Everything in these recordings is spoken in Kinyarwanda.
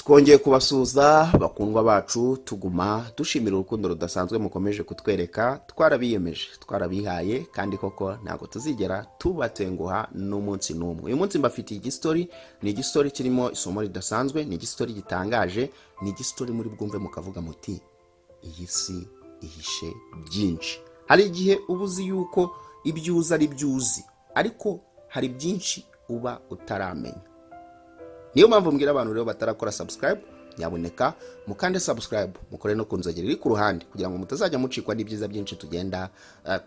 Twongeye kubasuhuza, bakundwa bacu, tuguma dushimira urukundo rudasanzwe mukomeje kutwereka. Twarabiyemeje, twarabihaye, kandi koko ntabwo tuzigera tubatenguha n'umunsi n'umwe. Uyu munsi mbafitiye igistory. Ni igistory kirimo isomo ridasanzwe, ni igistory gitangaje, ni igistory muri bwumve mukavuga muti: "Iyi si ihishe byinshi." Hari igihe uba uzi yuko ibyo uzi ari byo uzi, ariko hari byinshi uba utaramenya. Niyo mpamvu mbwira abantu rero batarakora subscribe: nyabuneka mukande subscribe, mukore no ku nzogera iri ku ruhande, kugira ngo mutazajya mucikwa n'ibyiza byinshi tugenda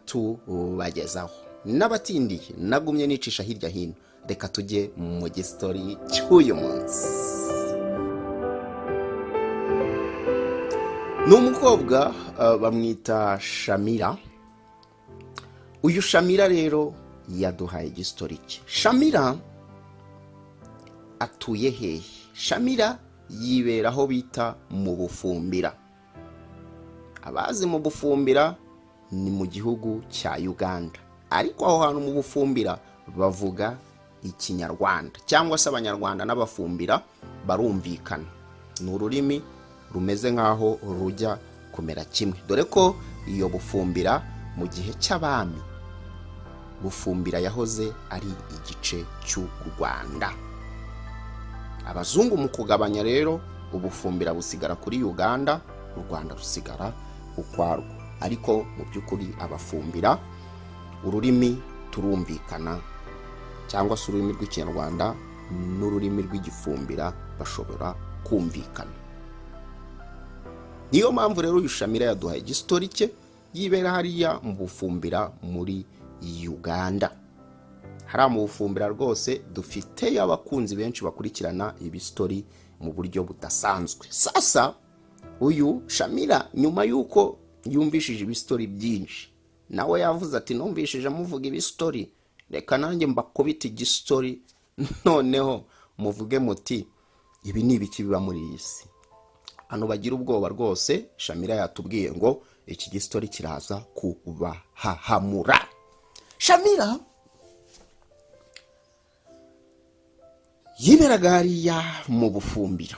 tubagezaho. N'abatindiye nagumye nicisha hirya hino, reka tujye mu gistory cy'uyu munsi. Ni umukobwa bamwita Shamira. Uyu Shamira rero yaduhaye igistory cye. Shamira atuye hehe? Shamira yibera aho bita mu Bufumbira. Abazi mu Bufumbira, ni mu gihugu cya Uganda, ariko aho hantu mu Bufumbira bavuga Ikinyarwanda, cyangwa se Abanyarwanda n'Abafumbira barumvikana. Ni ururimi rumeze nk'aho rujya kumera kimwe, dore ko iyo Bufumbira mu gihe cy'abami, Bufumbira yahoze ari igice cy'u Rwanda. Abazungu mu kugabanya rero, Ubufumbira busigara kuri Uganda, u Rwanda rusigara ukwarwo. Ariko mu by'ukuri Abafumbira ururimi turumvikana, cyangwa se ururimi rw'Ikinyarwanda n'ururimi rw'Igifumbira bashobora kumvikana. Niyo mpamvu rero uyu Shamira yaduhaye igistory cye. Yibera hariya mu Bufumbira muri Uganda. Hariya mu Bufumbira rwose dufiteyo abakunzi benshi bakurikirana ibistory mu buryo budasanzwe. Sasa uyu Shamira, nyuma y'uko yumvishije ibistory byinshi, nawe yavuze ati: "Numvishije muvuga ibistory, reka nanjye mbakubite igistory, noneho muvuge muti ibi ni ibiki biba muri iyi si?" Hano bagira ubwoba rwose. Shamira yatubwiye ngo iki gistory kiraza kubahahamura. Shamira yiberaga hariya mu Bufumbira.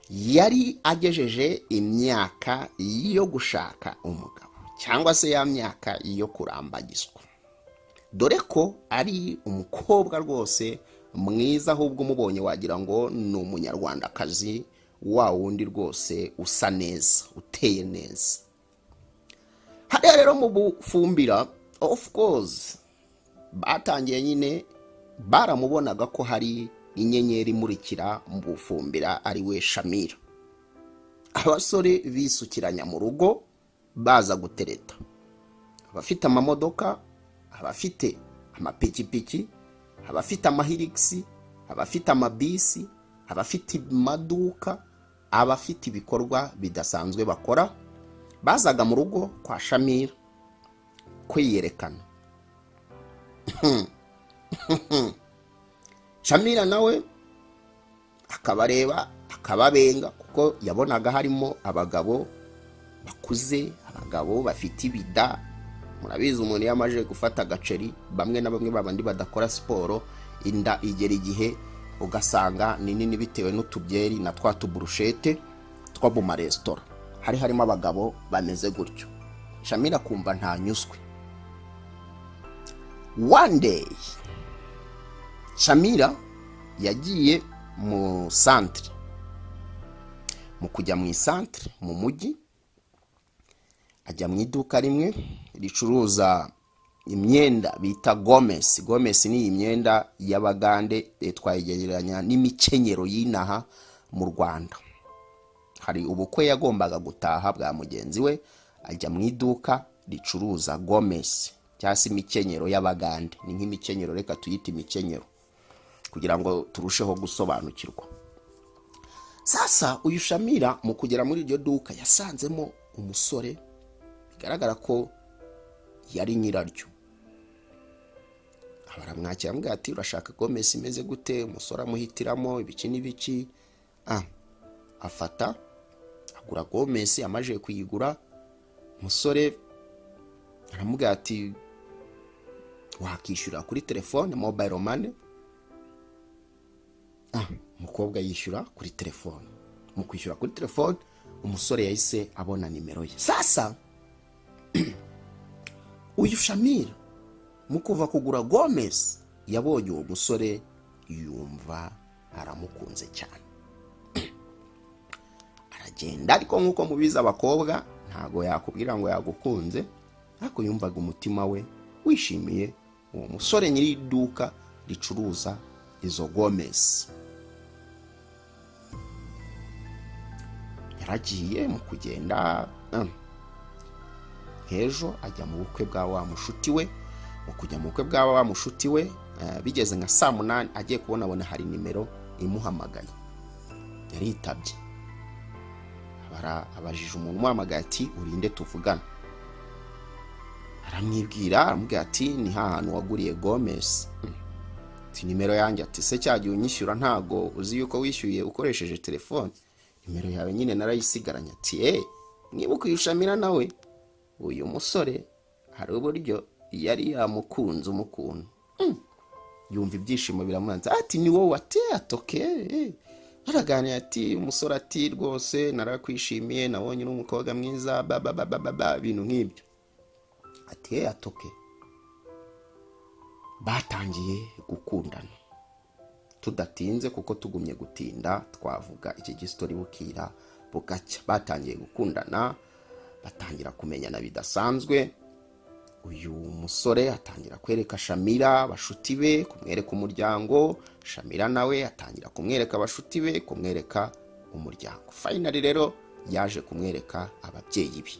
Yari agejeje imyaka yo gushaka umugabo, cyangwa se ya myaka yo kurambagizwa, dore ko ari umukobwa rwose mwiza, ahubwo umubonye wagira ngo ni Umunyarwandakazi wa wundi rwose usa neza, uteye neza. Hariya rero mu Bufumbira, of course batangiye nyine baramubonaga ko hari inyenyeri imurikira mu Bufumbira, ari we Shamira. Abasore bisukiranya mu rugo baza gutereta, abafite amamodoka, abafite amapikipiki, abafite amaHilux, abafite amabisi, abafite amaduka, abafite ibikorwa bidasanzwe bakora, bazaga mu rugo kwa Shamira kwiyerekana. Shamira nawe akabareba, akababenga, kuko yabonaga harimo abagabo bakuze, abagabo bafite ibida. Murabizi, umuntu iyo amaze gufata agaceri, bamwe na bamwe babandi badakora siporo, inda igera igihe ugasanga ni nini bitewe n'utubyeri na twa tuburushete two mu maresitora. Hari harimo abagabo bameze gutyo. Shamira akumva ntanyuzwe. One day Shamira yagiye mu santire. Mu kujya mu isantere mu mujyi, ajya mu iduka rimwe ricuruza imyenda bita gomesi. Gomesi ni imyenda y'Abagande, twayigereranya n'imikenyero y'inaha mu Rwanda. Hari ubukwe yagombaga gutaha bwa mugenzi we, ajya mu iduka ricuruza gomesi cyangwa se imikenyero y'Abagande. Ni nk'imikenyero, reka tuyite imikenyero kugira ngo turusheho gusobanukirwa. Sasa uyu Shamira mu kugera muri iryo duka yasanzemo umusore bigaragara ko yari nyiraryo. Baramwakira, amubwira ati: "Urashaka gomesi imeze gute?" Umusore amuhitiramo ibiki n'ibiki, afata agura gomesi. Amaze kuyigura, umusore aramubwira ati: "Wakishyura kuri telefone, mobile money?" Umukobwa yishyura kuri telefone. Mu kwishyura kuri telefone, umusore yahise abona nimero ye. Sasa uyu Shamira mu kuva kugura gomez yabonye uwo musore, yumva aramukunze cyane, aragenda. Ariko nk'uko mubizi, abakobwa ntago yakubwira ngo yagukunze, ariko yumvaga umutima we wishimiye uwo musore nyiri iduka ricuruza izo gomez. Yaragiye, mu kugenda nk'ejo ajya mu bukwe bwa wa mushuti we. Mu kujya mu bukwe bwa wa mushuti we, bigeze nka saa 8, agiye kubona abona hari nimero imuhamagaye. Yaritabye, abajije umuntu umuhamagaye ati: "Urinde tuvugana?" Aramwibwira, aramubwira ati: "Ni hantu waguriye gomez?" Ati: "Nimero yanjye." Ati: "Se cyagihe unyishyura ntago uzi yuko wishyuye ukoresheje telefone? Nimero yawe nyine narayisigaranye." Ati: "Eee." Mwibuke uyu Shamira nawe, uyu musore hari uburyo yari yamukunze umukuntu, yumva ibyishimo biramuranze. Ati: "Ni wowe?" Ati: "Atoke." Baraganira, ati umusore ati: "Rwose narakwishimiye, nabonye uri umukobwa mwiza," ba ba ba ba ba ba, ibintu nk'ibyo. Ati: "Eee, atoke." Batangiye gukundana. Tudatinze, kuko tugumye gutinda twavuga iki gisitori bukira bugacya. Batangiye gukundana, batangira kumenyana bidasanzwe. Uyu musore atangira kwereka Shamira abashuti be, kumwereka umuryango. Shamira nawe atangira kumwereka abashuti be, kumwereka umuryango. Finally rero yaje kumwereka ababyeyi be.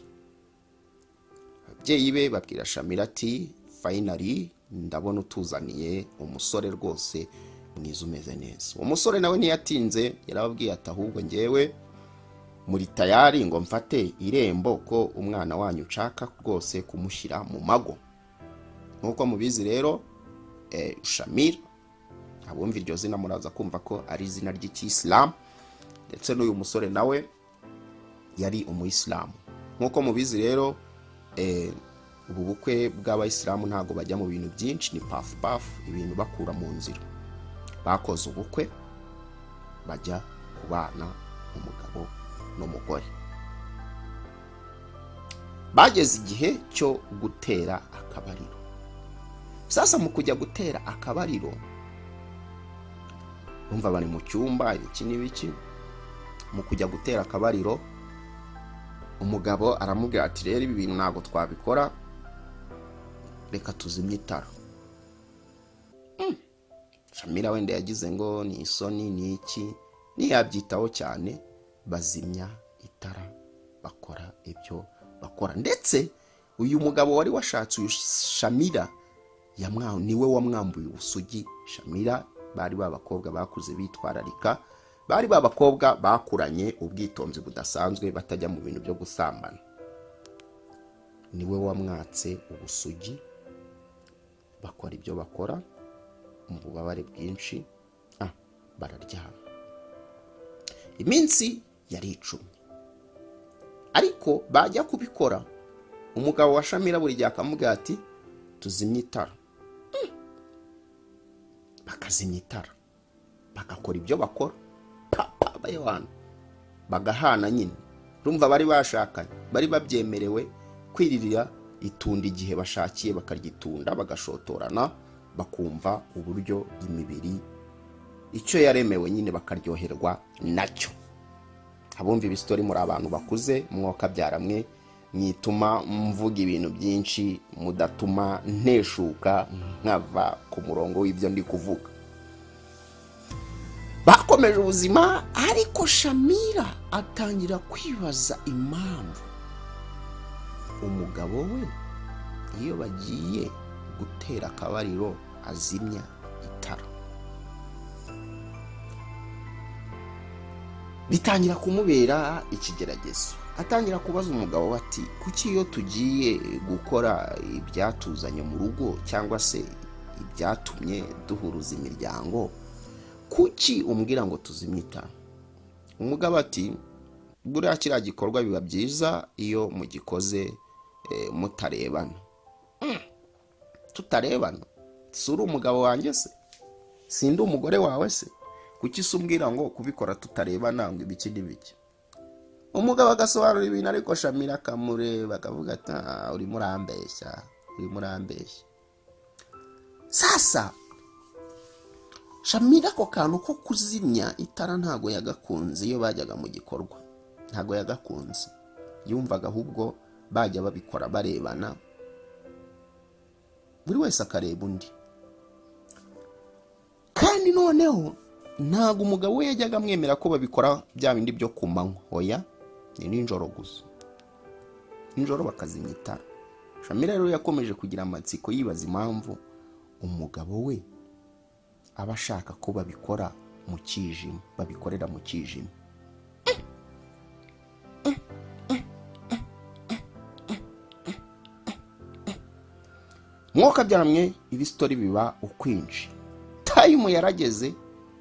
Ababyeyi be babwira Shamira ati: "Finally ndabona utuzaniye umusore rwose mwiza, umeze neza." Uwo musore nawe ntiyatinze, yarababwiye ati: "Ahubwo ngewe muri tayari ngo mfate irembo ko umwana wanyu nshaka rwose kumushyira mu mago." Nk'uko mubizi rero, Shamira, abumva iryo zina muraza kumva ko ari izina ry'ikisilamu, ndetse n'uyu musore nawe yari umuyisilamu. Nk'uko mubizi rero, ubu bukwe bw'abayisilamu ntabwo bajya mu bintu byinshi, ni pafu pafu, ibintu bakura mu nzira. Bakoze ubukwe, bajya kubana umugabo n'umugore. Bageze igihe cyo gutera akabariro. Sasa mu kujya gutera akabariro, bumva bari mu cyumba, ibiki n'ibiki. Mu kujya gutera akabariro, umugabo aramubwira ati: "Rero ibi bintu ntabwo twabikora, reka tuzimye itara." Shamira wenda yagize ngo ni isoni, ni iki, ntiyabyitaho cyane. Bazimya itara, bakora ibyo bakora. Ndetse uyu mugabo wari washatse uyu Shamira niwe wamwambuye ubusugi. Shamira bari ba bakobwa bakuze bitwararika, bari ba bakobwa bakuranye ubwitonzi budasanzwe, batajya mu bintu byo gusambana. Niwe wamwatse ubusugi, bakora ibyo bakora mu bubabare bwinshi, bararyama. Iminsi yari icumye, ariko bajya kubikora, umugabo wa Shamira buri gihe akamubwira ati: "Tuzimye itara." Bakazimya itara, bagakora ibyo bakora, papa bayohana bagahana nyine. Urumva bari bashakanye, bari babyemerewe kwiririra itunda igihe bashakiye, bakaryitunda, bagashotorana, bakumva uburyo imibiri icyo yaremewe nyine, bakaryoherwa nacyo. Abumva ibisitori muri abantu bakuze, mwokabyara mwe, mwituma mvuga ibintu byinshi, mudatuma nteshuka nkava ku murongo w'ibyo ndi kuvuga. Bakomeje ubuzima, ariko Shamira atangira kwibaza impamvu umugabo we iyo bagiye gutera akabariro azimya itara. Bitangira kumubera ikigeragezo. Atangira kubaza umugabo we ati: "Kuki iyo tugiye gukora ibyatuzanye mu rugo cyangwa se ibyatumye duhuruza imiryango, kuki umbwira ngo tuzimye itara?" Umugabo ati: "Buriya kiriya gikorwa biba byiza iyo mugikoze mutarebana." "Tutarebana? Si uri umugabo wanjye se? Sindi umugore wawe se? Kuki Kuki se umbwira ngo kubikora tutarebana, ngo ibiki n'ibiki? Umugabo agasobanura ibintu, ariko Shamira akamureba akavuga ati: "Ah, urimo urambeshya, urimo urambeshya." Sasa Shamira ako kantu ko kuzimya itara ntago yagakunze. Iyo bajyaga mu gikorwa ntago yagakunze, yumvaga ahubwo bajya babikora barebana, buri wese akareba undi. Kandi noneho ntabwo umugabo we yajyaga amwemera ko babikora bya bindi byo ku manywa. Oya, ni nijoro gusa, nijoro bakazimya itara. Shamira rero yakomeje kugira amatsiko, yibaza impamvu umugabo we aba ashaka ko babikora mu kijima, babikorera mu kijima. Mwuka byaramwe, ibisitori biba ukwinshi. Time yarageze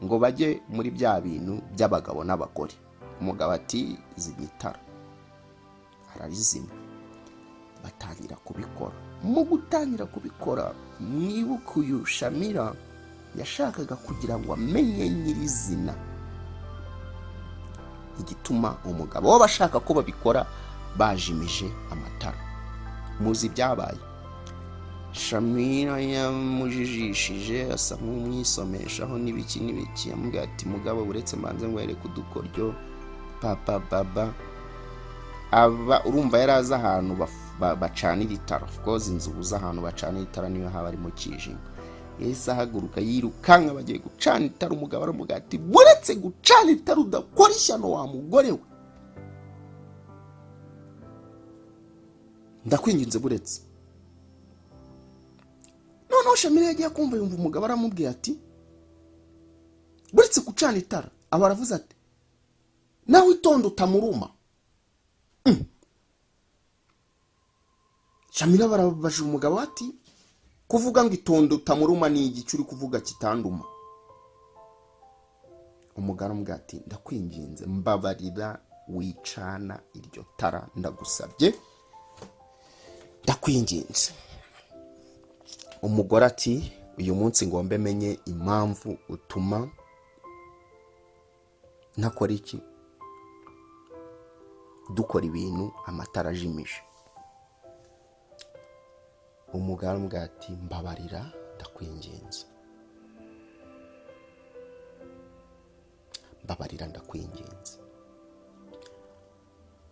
ngo bajye muri bya bintu by'abagabo n'abagore. Umugabo ati: "Zimya itara." Ararizimya, batangira kubikora. Mu gutangira kubikora, mwibuke uyu Shamira yashakaga kugira ngo amenye nyirizina igituma umugabo we ashaka ko babikora bajimije amatara. Muzi ibyabaye. Shamira yamujijishije, asa nk'umwisomeshaho n'ibiki n'ibiki, amubwira ati: "Mugabo, uretse mbanze ngwereke udukoryo papa baba." Aba urumva yari azi ahantu bacanira itara. Of course inzu uzi ahantu bacanira itara niyo haba ari mu kijima. Yahise ahaguruka yirukanka, bagiye gucana itara. Umugabo aramubwira ati: "Buretse gucana itara, udakora ishyano wa mugore we, ndakwinginze, buretse." Noneho Shamira yagiye kumva, yumva umugabo aramubwira ati: "Buretse gucana itara." Aba aravuze ati: "Nawe itonde utamuruma." Shamira barabaje umugabo ati: "Kuvuga ngo itonde utamuruma ni igice uri kuvuga kitanduma?" Umugabo aramubwira ati: "Ndakwinginze, mbabarira wicana iryo tara, ndagusabye, ndakwinginze." Umugore ati: "Uyu munsi ngombe menye impamvu utuma ntakora iki, dukora ibintu amatara ajimije." Umugabo aramubwira ati: "Mbabarira, ndakwinginze, mbabarira, ndakwinginze."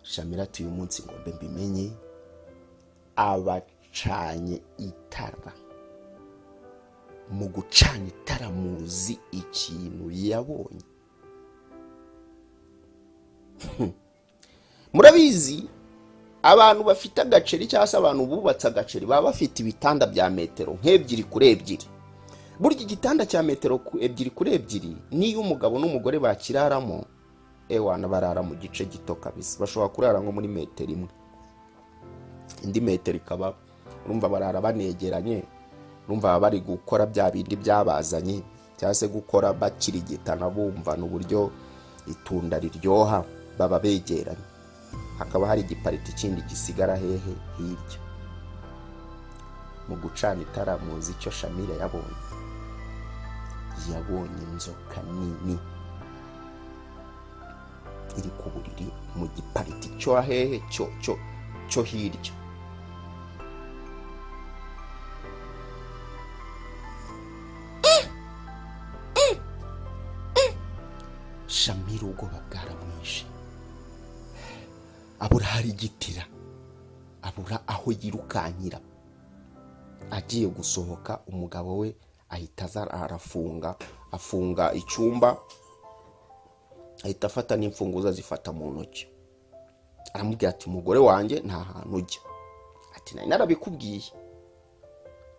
Shamira ati: "Uyu munsi ngombe mbimenye." Abacanye itara. Mu gucana itara, muzi ikintu yabonye? Murabizi, abantu bafite agaceri cyangwa se abantu bubatse agaceri baba bafite ibitanda bya metero nk'ebyiri kuri ebyiri. Burya igitanda cya metero 2 kuri 2, niyo umugabo n'umugore bakiraramo, ewana barara mu gice gito kabisa. Bashobora kurara nko muri metero 1, indi metero ikaba, urumva barara banegeranye, urumva baba bari gukora bya bindi byabazanye, cyangwa se gukora bakirigitana, bumvana uburyo itunda riryoha, baba begeranye. Hakaba hari igipariti kindi gisigara hehe? Hirya. Mu gucana itara, muzi icyo Shamira yabonye? Yabonye inzoka nini iri ku buriri mu gipariti cyo hehe? Cyo hirya. Shamira ubwoba bwaramwishe, abura hari igitira, abura aho yirukankira. Agiye gusohoka, umugabo we ahita aza, arafunga, afunga icyumba, ahita afata n'imfunguzo azifata mu ntoki, aramubwira ati: "Umugore wanjye, nta hantu ujya." Ati: "Nari narabikubwiye,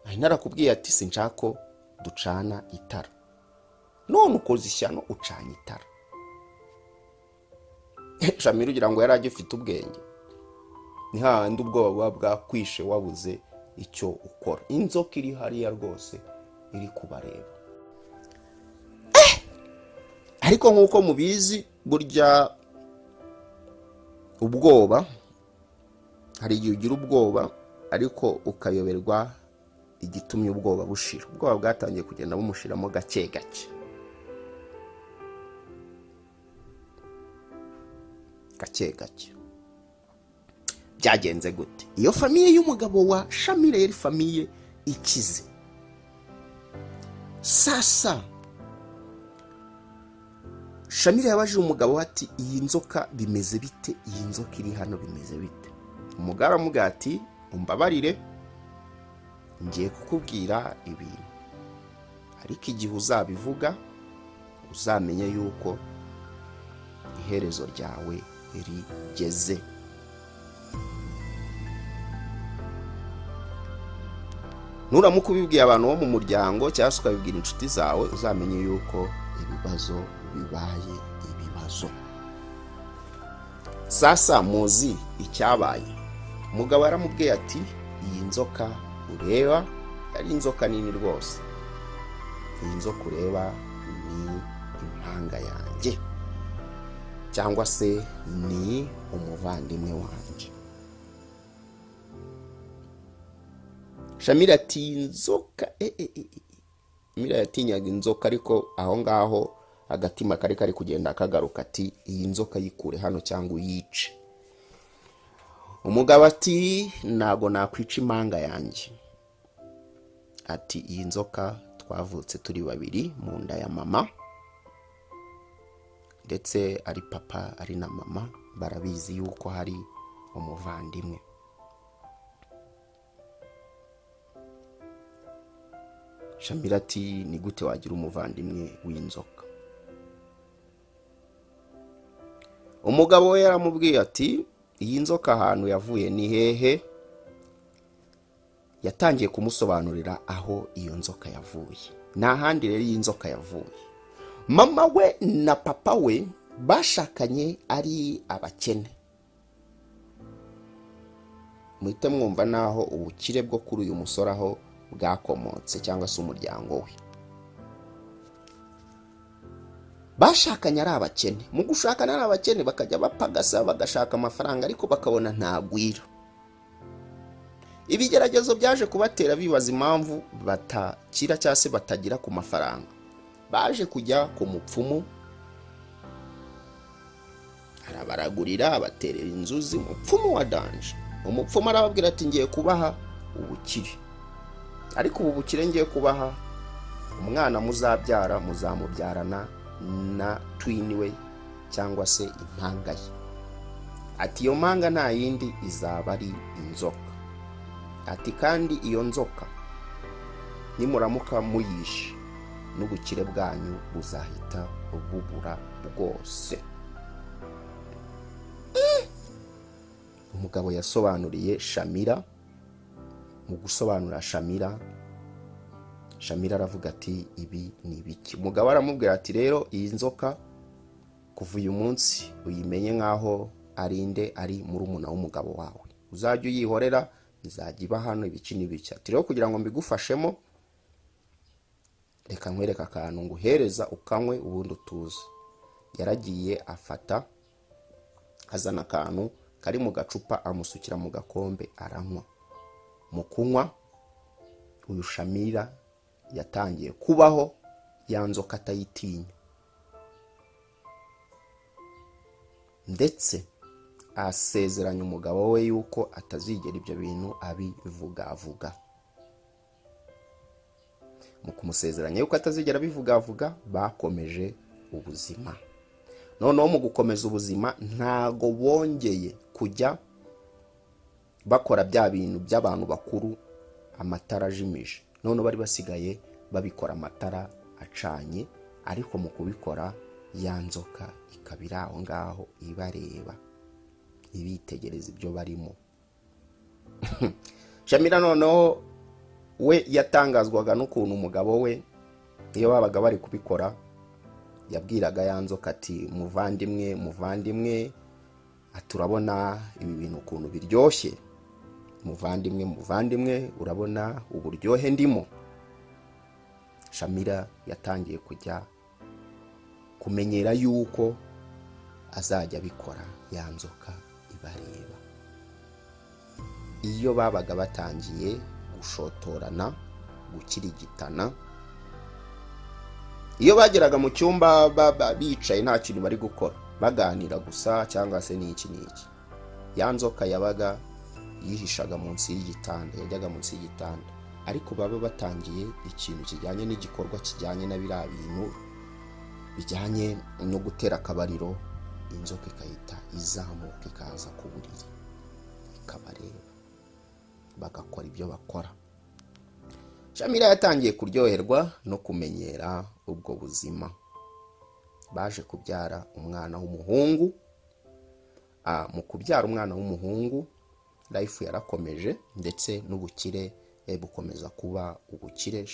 nari narakubwiye ati sinshaka ko ducana itara, none ukoze ishyano ucanye itara." Shamira ugira ngo yari agifite ubwenge? Ni hahandi ubwoba buba bwakwishe, wabuze icyo ukora. Inzoka iri hariya rwose iri kubareba. Ariko nk'uko mubizi, burya ubwoba, hari igihe ugira ubwoba ariko ukayoberwa igitumye ubwoba bushira. Ubwoba bwatangiye kugenda bumushiramo gake gake. Gake gake byagenze gute? Iyo famille y'umugabo wa Shamira yari famille ikize. Sasa Shamira yabajije umugabo we ati: "Iyi nzoka bimeze bite? Iyi nzoka iri hano bimeze bite?" Umugabo aramubwira ati: "Umbabarire, ngiye kukubwira ibintu, ariko igihe uzabivuga uzamenye yuko iherezo ryawe rigeze. Nuramuka ubibwiye abantu bo mu muryango cyangwa se ukabibwira inshuti zawe, uzamenye yuko ibibazo bibaye ibibazo." Sasa muzi icyabaye? Umugabo yaramubwiye ati: "Iyi nzoka ureba yari inzoka nini rwose. Iyi nzoka ureba ni impanga yanjye, cyangwa se ni umuvandimwe wanjye." Shamira ati: "Inzoka?" Shamira yatinyaga inzoka, ariko aho ngaho agatima kari kari kugenda kagaruka, ati: "Iyi nzoka yikure hano cyangwa uyice." Umugabo ati: "Ntago nakwica impanga yanjye." Ati: "Iyi nzoka twavutse turi babiri mu nda ya mama, ndetse ari papa ari na mama barabizi yuko hari umuvandimwe." Shamira ati: "Ni gute wagira umuvandimwe w'inzoka?" Umugabo we yaramubwiye ati: "Iyi nzoka ahantu yavuye ni hehe?" Yatangiye kumusobanurira aho iyo nzoka yavuye. Nta handi rero iyi nzoka yavuye. Mama we na papa we bashakanye ari abakene. Muhite mwumva naho ubukire bwo kuri uyu musore aho bwakomotse, cyangwa se umuryango we. Bashakanye ari abakene. Mu gushakana ari abakene, bakajya bapagasa bagashaka amafaranga, ariko bakabona ntagwira. Ibigeragezo byaje kubatera bibaza impamvu batakira cyangwa se batagira ku mafaranga. Baje kujya ku mupfumu, arabaragurira, abaterera inzuzi. Umupfumu wa danger. Umupfumu arababwira ati: "Ngiye kubaha ubukire, ariko ubu bukire ngiye kubaha, umwana muzabyara muzamubyarana na twin we, cyangwa se impanga ye." Ati: "Iyo mpanga nta yindi, izaba ari inzoka." Ati: "Kandi iyo nzoka nimuramuka muyishe, n'ubukire bwanyu buzahita bubura bwose." Umugabo yasobanuriye Shamira. Mu gusobanura Shamira, Shamira aravuga ati: "Ibi ni ibiki?" Umugabo aramubwira ati: "Rero iyi nzoka kuva uyu munsi uyimenye nk'aho ari nde? Ari murumuna w'umugabo wawe. Uzajya uyihorera, izajya iba hano, ibiki n'ibiki." Ati: "Rero kugira ngo mbigufashemo, reka nkwereke akantu nguhereza ukanywe, ubundi utuze." Yaragiye afata, azana akantu kari mu gacupa, amusukira mu gakombe, aranywa. Mu kunywa, uyu Shamira yatangiye kubaho ya nzoka atayitinya, ndetse asezeranya umugabo we yuko atazigera ibyo bintu abivugavuga. Mu kumusezeranya yuko atazigera abivugavuga, bakomeje ubuzima. Noneho mu gukomeza ubuzima, ntago bongeye kujya bakora bya bintu by'abantu bakuru amatara ajimije. Noneho bari basigaye babikora amatara acanye, ariko mu kubikora ya nzoka ikaba iri aho ngaho ibareba, ibitegereza ibyo barimo. Shamira noneho we yatangazwaga n'ukuntu umugabo we, iyo babaga bari kubikora, yabwiraga ya nzoka ati: "Muvandimwe, muvandimwe," ati: "urabona ibi bintu ukuntu biryoshye? Muvandimwe, muvandimwe, urabona uburyohe ndimo?" Shamira yatangiye kujya kumenyera yuko azajya abikora ya nzoka ibareba. Iyo babaga batangiye gushotorana, gukirigitana, iyo bageraga mu cyumba bicaye nta kintu bari gukora, Baganira gusa cyangwa se n'iki n'iki, ya nzoka yabaga yihishaga munsi y'igitanda, yajyaga munsi y'igitanda. Ariko baba batangiye ikintu kijyanye n'igikorwa kijyanye na biriya bintu bijyanye no gutera akabariro, inzoka ikahita izamuka ikaza ku buriri ikabareba, bagakora ibyo bakora. Shamira yatangiye kuryoherwa no kumenyera ubwo buzima. Baje kubyara umwana w'umuhungu. Mu kubyara umwana w'umuhungu, life yarakomeje, ndetse n'ubukire bukomeza kuba ubukire.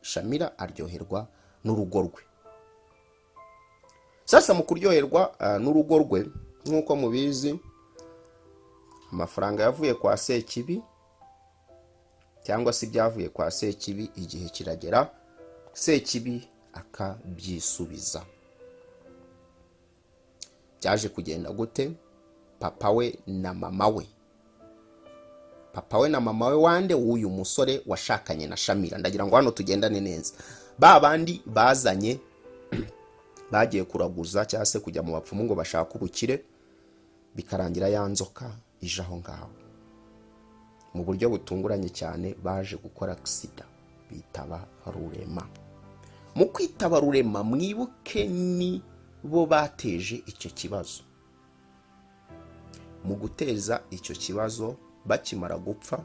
Shamira aryoherwa n'urugo rwe. Sasa mu kuryoherwa n'urugo rwe, nk'uko mubizi, amafaranga yavuye kwa Sekibi, cyangwa se ibyavuye kwa Sekibi, igihe kiragera Sekibi akabyisubiza. Byaje kugenda gute? Papa we na mama we, papa we na mama we wande? W'uyu musore washakanye na Shamira. Ndagira ngo hano tugendane neza. Ba bandi bazanye, bagiye kuraguza cyangwa se kujya mu bapfumu ngo bashake ubukire, bikarangira ya nzoka ije aho ngaho mu buryo butunguranye cyane, baje gukora accident, bitaba Rurema. Mu kwitaba Rurema, mwibuke ni bo bateje icyo kibazo. Mu guteza icyo kibazo, bakimara gupfa,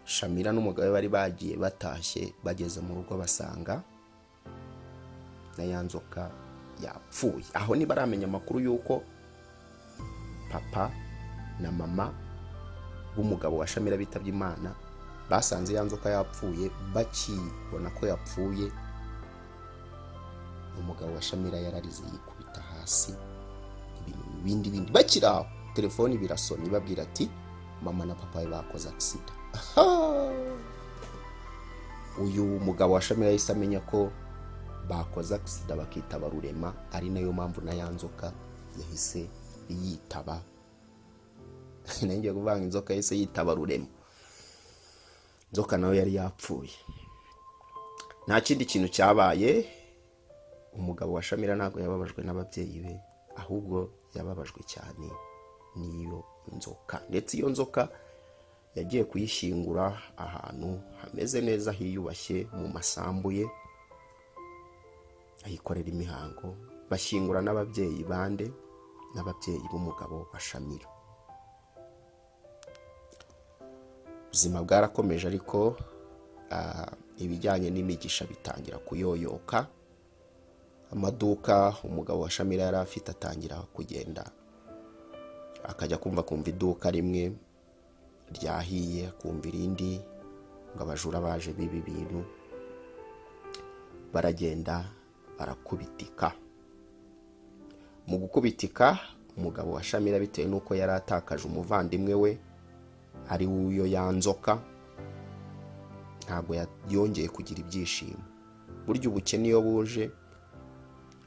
Shamira n'umugabo we bari bagiye batashye, bageze mu rugo basanga na ya nzoka yapfuye. Aho ntibaramenya amakuru y'uko papa na mama b'umugabo wa Shamira bitabye Imana. Basanze ya nzoka yapfuye. Bakibona ko yapfuye, umugabo wa Shamira yararize, yikubita hasi, ibintu bindi bindi. Bakiri aho, telefoni birasona, ibabwira ati: "Mama na papa we bakoze accident." Uyu mugabo wa Shamira yahise amenya ko bakoze accident bakitaba Rurema, ari nayo mpamvu na ya nzoka yahise yitaba. Ngiye kuvuga ngo inzoka yahise yitaba Rurema, inzoka nayo yari yapfuye. Nta kindi kintu cyabaye. Umugabo wa Shamira ntabwo yababajwe n'ababyeyi be, ahubwo yababajwe cyane n'iyo nzoka. Ndetse iyo nzoka yagiye kuyishyingura ahantu hameze neza hiyubashye mu masambu ye, ayikorera imihango, bashyingura n'ababyeyi bande? N'ababyeyi b'umugabo wa Shamira. Ubuzima bwarakomeje, ariko ibijyanye n'imigisha bitangira kuyoyoka. Amaduka umugabo wa Shamira yari afite atangira kugenda, akajya kumva kumva iduka rimwe ryahiye, akumva irindi ngo abajura baje biba ibintu, baragenda barakubitika. Mu gukubitika, umugabo wa Shamira, bitewe n'uko yari atakaje umuvandimwe we ari w'uyo ya nzoka, ntabwo yongeye kugira ibyishimo. Burya ubukene iyo buje,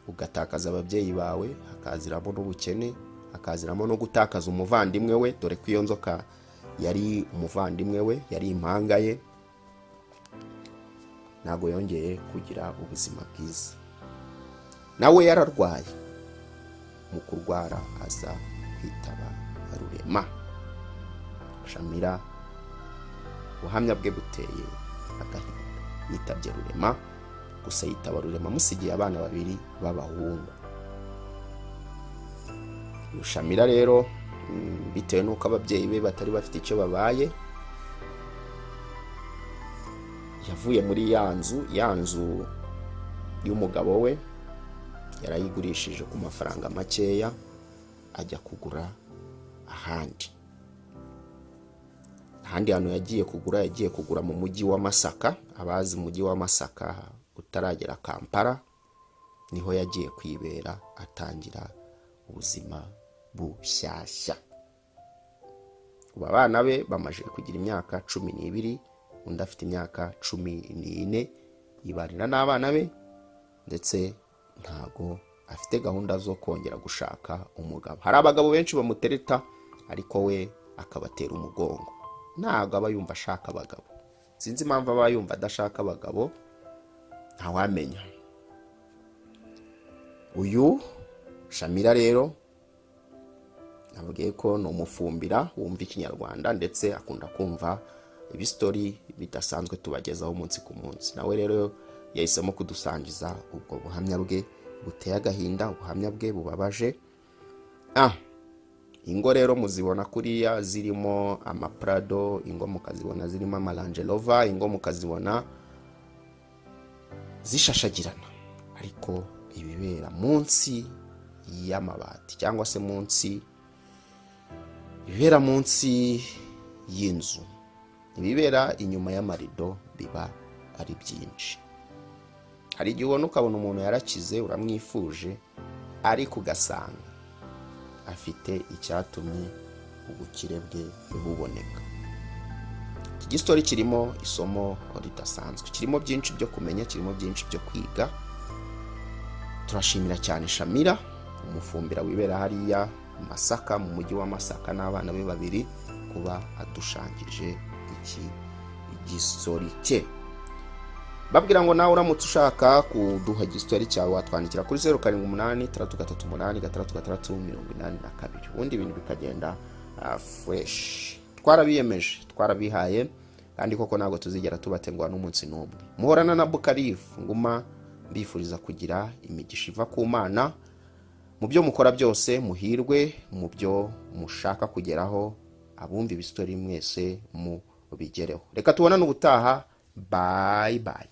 ugatakaza ababyeyi bawe, hakaziramo n'ubukene, hakaziramo no gutakaza umuvandimwe we, dore ko iyo nzoka yari umuvandimwe we, yari impanga ye, ntabwo yongeye kugira ubuzima bwiza. Nawe yararwaye. Mu kurwara aza kwitaba Rurema. Shamira, ubuhamya bwe buteye agahinda. Yitabye Rurema, gusa yitaba Rurema amusigiye abana babiri b'abahungu. Shamira rero, bitewe n'uko ababyeyi be batari bafite icyo babaye, yavuye muri ya nzu. Ya nzu y'umugabo we yarayigurishije ku mafaranga makeya, ajya kugura ahandi. Ahandi hantu yagiye kugura, yagiye kugura mu mujyi wa Masaka. Abazi umujyi wa Masaka, utaragera Kampala, niho yagiye kwibera, atangira ubuzima bushyashya. Ubu abana be bamaze kugira imyaka 12, undi afite imyaka 14. Yibanira n'abana be, ndetse ntago afite gahunda zo kongera gushaka umugabo. Hari abagabo benshi bamutereta, ariko we akabatera umugongo. Ntabwo aba yumva ashaka abagabo. Sinzi impamvu aba yumva adashaka abagabo, ntawamenya. Uyu Shamira rero nabwiye ko ni Umufumbira wumva Ikinyarwanda, ndetse akunda kumva ibisitori bidasanzwe tubagezaho umunsi ku munsi. Nawe rero yahisemo kudusangiza ubwo buhamya bwe buteye agahinda, ubuhamya bwe bubabaje. Ingo rero muzibona kuriya zirimo amaPrado, ingo mukazibona zirimo amaRange Rover, ingo mukazibona zishashagirana, ariko ibibera munsi y'amabati cyangwa se munsi, ibibera munsi y'inzu, ibibera inyuma y'amarido biba ari byinshi. Hari igihe ubona ukabona umuntu yarakize, uramwifuje, ariko ugasanga afite icyatumye ubukire bwe buboneka. Iki gisitori kirimo isomo ridasanzwe, kirimo byinshi byo kumenya, kirimo byinshi byo kwiga. Turashimira cyane Shamira, Umufumbira wibera hariya Masaka, mu mujyi wa Masaka, n'abana be babiri, kuba adushangije iki gisori cye. Babwira ngo nawe uramutse ushaka kuduha igistori cyawe, watwandikira kuri 0786386682, ubundi ibintu bikagenda fresh. Twarabiyemeje, twarabihaye, kandi koko ntabwo tuzigera tubatenguha n'umunsi n'umwe. Muhorana na Bukarifu. Nguma mbifuriza kugira imigisha iva ku Mana mu byo mukora byose, muhirwe mu byo mushaka kugeraho. Abumva ibisitori mwese mubigereho. Reka tubonane ubutaha. Bye bye.